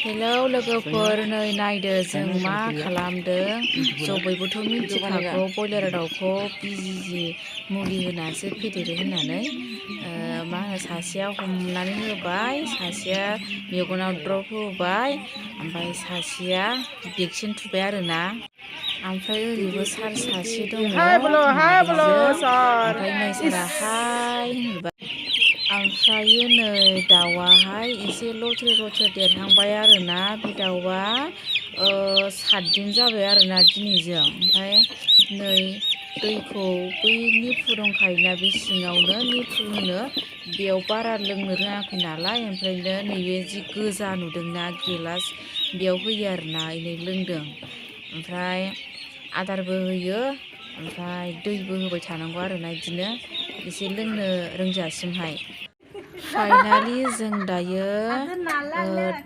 Hello लोगोफोर, नै नायदो जों मा खालामदों। ज' बयबोथ' मिथिखागौ बयलार दाउखौ बिजि मुलि होनासो फेदेरो होननानै। मा होनो, सासेया हमनानै होबाय, सासेया मेगनाव द्रप होबाय, ओमफ्राय सासेया भेक्सिन थुबाय आरोना। ओमफ्राय ओरैबो सार सासे दङ मादैजों, ओमफ्राय नै सारा हाय होनहरबाय। ओमफ्रायो नै दाउआहाय एसे लथ्रे देरहांबाय आरोना। बे दाउआ 7 दिन जाबाय आरोना दिनैजों। ओमफ्राय नै दैखौ बैनि फुदुंखायोना बे सिङावनो निफुर होनो, बेयाव बारा लोंनो रोङाखै नालाय, ओमफ्रायनो नैबे जि गोजा नुदोंना गिलास, बेयाव होयो आरोना, इनै लोंदों। ओमफ्राय आदारबो होयो, ओमफ्राय दैबो होबाय थानांगौ आरोना, बिदिनो एसे लोंनो रोंजासिमहाय। फाइनालि जों दायो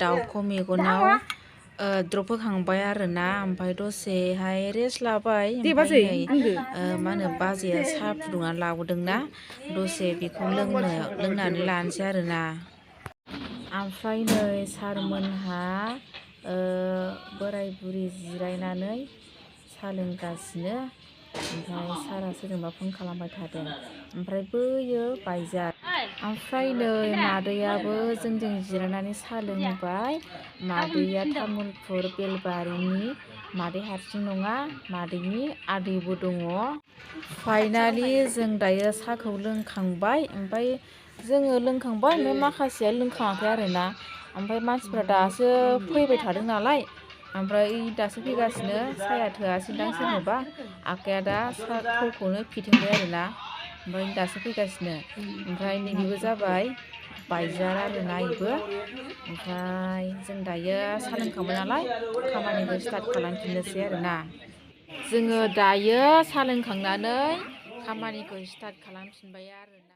दाउखौ मेगनाव द्रप होखांबाय आरोना। ओमफ्राय दसेहाय रेस्ट लाबाय। ओमफ्राय नै मा होनो, बाजैया साहा फुदुंनानै लाबोदोंना, दसे बेखौ लोंनानै लानोसै आरोना। ओमफ्राय नै सारमोनहा बोराय बुरि जिरायनानै साहा लोंगासिनो। ओमफ्राय सारा सोरजोंबा फन खालामबाय थादों। ओमफ्राय बैयो बायजार। ओमफ्राय नै मादैयाबो जोंजों जिरायनानै साहा लोंबाय। मादैया तामुलपुर बेलबारिनि, मादै हारसिं नङा, मादैनि आदैबो दङ। फाइनालि जों दायो साहाखौ लोंखांबाय। ओमफ्राय जोङो लोंखांबाय, ओमफ्राय माखासेया लोंखाङाखै आरोना। ओमफ्राय मानसिफ्रा दासो फैबाय थादों नालाय, ओमफ्राय दासो फैगासिनो, साहाया थोआसैदां सोरनोबा, आकाया दा साहा थौखौनो फिथिंबाय आरोना। ओमफ्राय दासो फैगासिनो। ओमफ्राय नैबेबो जाबाय बायजार आरोना इबो। ओमफ्राय जों दायो साहा लोंखांबाय नालाय, खामानिखौ स्टार्ट खालामफिननोसै आरोना। जोङो दायो साहा लोंखांनानै खामानिखौ स्टार्ट खालामफिनबाय आरोना।